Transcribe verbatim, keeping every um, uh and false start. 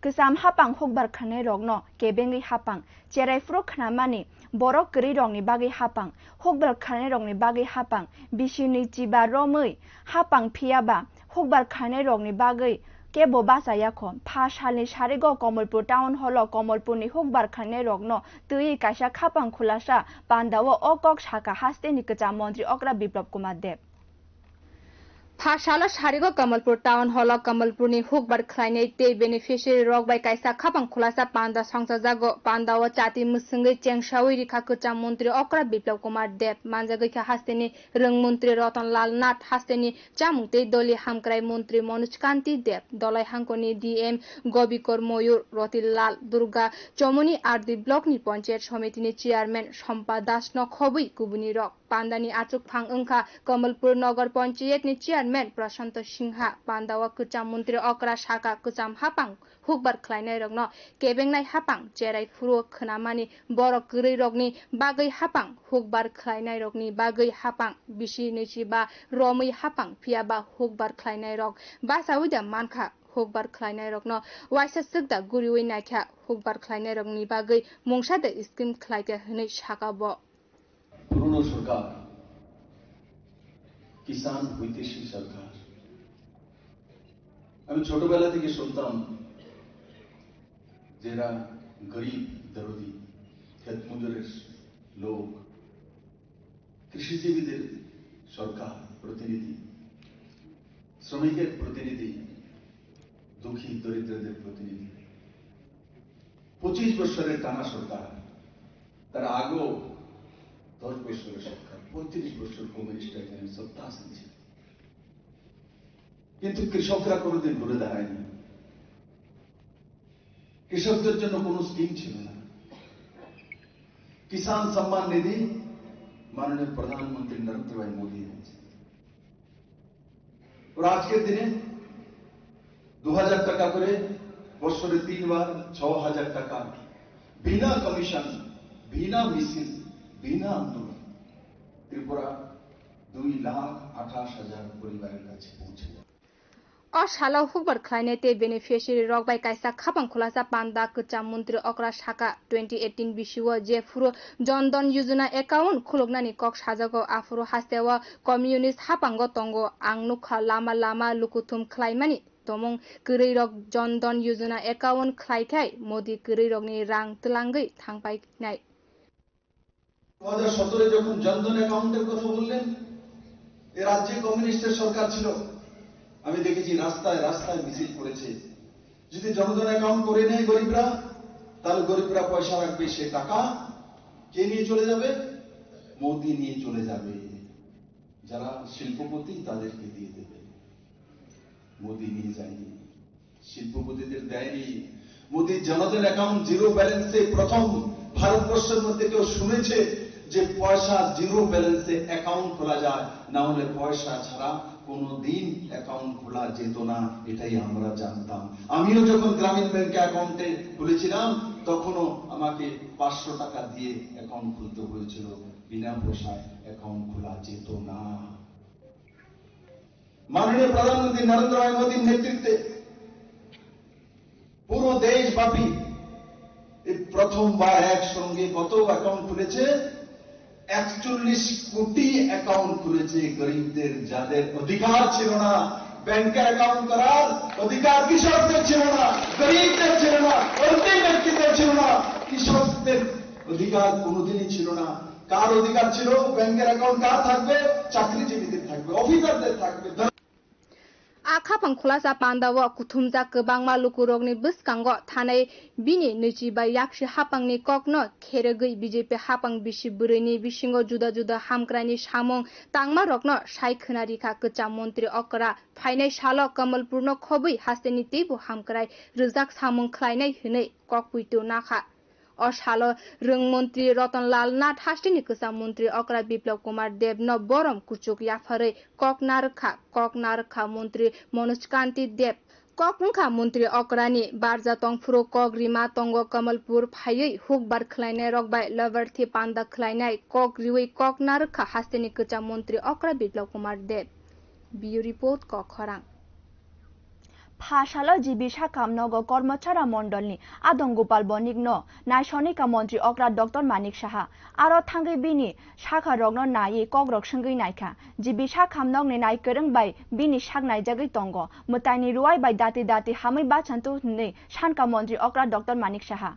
Kwcham hapang hukbar khlainairokno kebengwi hapang, cherai phuru khnamani borok kwrwirokni bagwi hapang, hukbar khlainairokni bagwi hapang, bisi nwi chiba romwi hapang, phiyaba hukbar khlainairokni bagwi kebo bachayakho. Pha salni sarigo Kamalpur Town Hall-o Kamalpurni hukbar khlainairokno twiwi kaisa khapang khulasa pandao o kok sakha hasteni kwcham montri okra Biplab Kumar Deb. Pha salo sarigo Kamalpur Town Hall-o Kamalpurni hukbar khlainai tei beneficiary rok bai kaisa khapang khulasa panda songchajago. Pandao chati mwswngwi chengsawi rikha kwcham montri okra Biplab Kumar Deb, manjagwi kha hasteni rwng montri Ratan Lal Nath, hasteni chamung tei doli hamkrai montri Manoj Kanti Deb, Dolai hangkoni D M Gobikor Moyur, Roti Lal Durga, Chomoni R D block ni Panchayat Somiti ni Chairman Sompa Das no khobwi kubuni rok. Pandani achukphang wngkha Kamalpur Nagar Panchayat ni Chairman Prashanto Singha. Pandao kwcham montri okra sakha kwcham hapang hukbar khlainairokno kebengnai hapang, cherai phuru khnamani borok kwrwirokni bagwi hapang, hukbar khlainairokni bagwi hapang, bisi nwi chiba romwi hapang, phiyaba hukbar khlainairok bachawi da mankha, hukbar khlainairokno waisa swkda guriwi naikha, hukbar khlainairokni bagwi mungsa da scheme khlaikha hwnwi sakha bo. পুরনো সরকার, কিষাণ হিতৈষী সরকার। আমি ছোটবেলা থেকে শুনতাম, যারা গরিব, দরদি, ক্ষেত মজুরের লোক, কৃষিজীবীদের সরকার, প্রতিনিধি, শ্রমিকের প্রতিনিধি, দুঃখী দরিদ্রদের প্রতিনিধি। পঁচিশ বছরের টানা সরকার, তার আগেও দশ বছরের সরকার, পঁয়ত্রিশ বছর কমিউনিস্ট এখানে সত্তা আসীন ছিল, কিন্তু কৃষকরা কোনোদিন ঘুরে দাঁড়ায়নি। কৃষকদের জন্য কোনো স্কিম ছিল না। কিষাণ সম্মান নিধি মাননীয় প্রধানমন্ত্রী নরেন্দ্র ভাই মোদী এনেছেন। ওরা আজকের দিনে দু হাজার টাকা করে বছরে তিনবার ছ হাজার টাকা বিনা কমিশন, বিনা মিছিল, বিনা আন্দোলন ত্রিপুরা দুই লাখ আঠাশ হাজার পরিবারের কাছে পৌঁছে যাবে। O salo hukbar khlainai tei beneficiary rok bai kaisa khapang khulasa panda kwcham montri okra sakha, twenty eighteen bisio je phuru Jan Dhan Yojana account khuluknani kok sajago, aphuru hasteo communist hapango tongo. Ang nukha lama lama lukuthum khlaimani tomung kwrwirok Jan Dhan Yojana account khlaikhai Modi kwrwirokni rang twlangwi thangpainai. দু হাজার সতেরো যখন জনধন অ্যাকাউন্টের কথা বললেন, এ রাজ্যে কমিউনিস্টের সরকার ছিল, আমি দেখেছি রাস্তায় রাস্তায় মিছিল করেছে। যদি জনধন অ্যাকাউন্ট করে নেয় গরিবরা, তাহলে গরিবরা পয়সা রাখবে, সে টাকা কে নিয়ে চলে যাবে? মোদি নিয়ে চলে যাবে। যারা শিল্পপতি তাদেরকে দিয়ে দেবে। মোদি নিয়ে যায়নি, শিল্পপতিদের দেয়নি। মোদি জনধন অ্যাকাউন্ট জিরো ব্যালেন্সে প্রথম ভারতবর্ষের মধ্যে কেউ শুনেছে যে পয়সা জিরো ব্যালেন্সে অ্যাকাউন্ট খোলা যায়, না হলে পয়সা ছাড়া কোনোদিন অ্যাকাউন্ট খোলা যেত না, এটাই আমরা জানতাম। আমিও যখন গ্রামীণ ব্যাংকে অ্যাকাউন্টে খুলেছিলাম, তখনও আমাকে পাঁচশো টাকা দিয়ে অ্যাকাউন্ট খুলতে হয়েছিল, বিনা পয়সায় অ্যাকাউন্ট খোলা যেত না। মাননীয় প্রধানমন্ত্রী নরেন্দ্র ভাই মোদীর নেতৃত্বে পুরো দেশব্যাপী এই প্রথমবার একসঙ্গে কত অ্যাকাউন্ট খুলেছে? একচল্লিশ কোটি অ্যাকাউন্ট খুলেছে গরিবদের, যাদের অধিকার ছিল না ব্যাংকে অ্যাকাউন্ট করার, অধিকার কৃষকদের ছিল না, গরিবদের ছিল না, অন্তিম ব্যক্তিদের ছিল না। কৃষকদের অধিকার কোনোদিনই ছিল না। কার অধিকার ছিল? ব্যাংকের অ্যাকাউন্ট কার থাকবে? চাকরিজীবীদের থাকবে, অফিসারদের থাকবে। A khapang khulasa pandao kuthumjak kwbangma lukurokni bwskango thanai bini nwichi bai yaksi hapangni kokno kheregwi B J P hapang bisi bwrwini bisingo juda juda hamkraini samung tangmarokno sai khwna rikha kwcham montri okra. Phainai salo Kamalpurno khobwi hasteni teibo hamkrai rwjak samung khlainai hwnwi kok puitu nakha. O salo rwng montri Ratan Lal Nath hasteni kwcham montri okra Biplab Kumar Deb no borom kuchuk yapharwi kok narwkha, kok narwkha montri Manoj Kanti Deb. Kok wngkha montri okrani barja tongphuru kok rima tongo Kamalpur phaiwi hukbar khlainai rok bai labarthi panda khlainai kok riwi kok narwkha hasteni kwcham montri okra Biplab Kumar Deb. Bureau Report, Kok Khorang. Ha salo G B Sakha nogo Kormochara Mondolni Adong Gopal Bonikno naisonika Montri Okra Doctor Manik Saha. Aro thangwi bini sakha rokno naiwi kokrok swngwi naikha. G B Sakha nokni naikwrwng bai bini sak naijagwi tongo. Mwtaini ruwai bai dati dati hamwi bachantu hwnwi sanka Montri Okra Doctor Manik Saha.